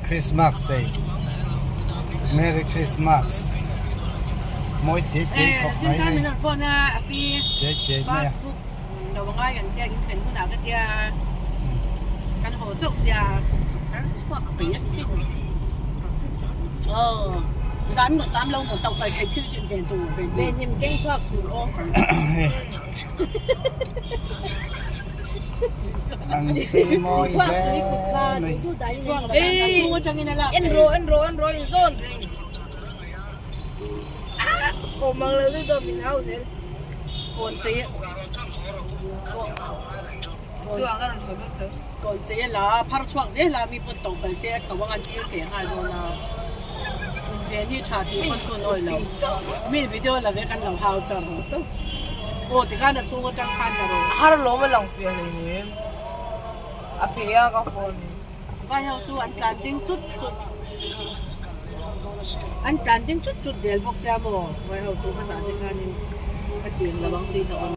Christmas chei Merry Christmas mawi chiai chiai khawp mai hei chiai chiai mai a. An chei mawi hle mai. Har lawm a lang fiah hleinem a phe a ka phone in. Vai ho chu an tlan ding chut chut an tlan ding chut chut zel bawk sia maw vai ho chu ka tah te khanin ka tim lo ang tih hlauh awm.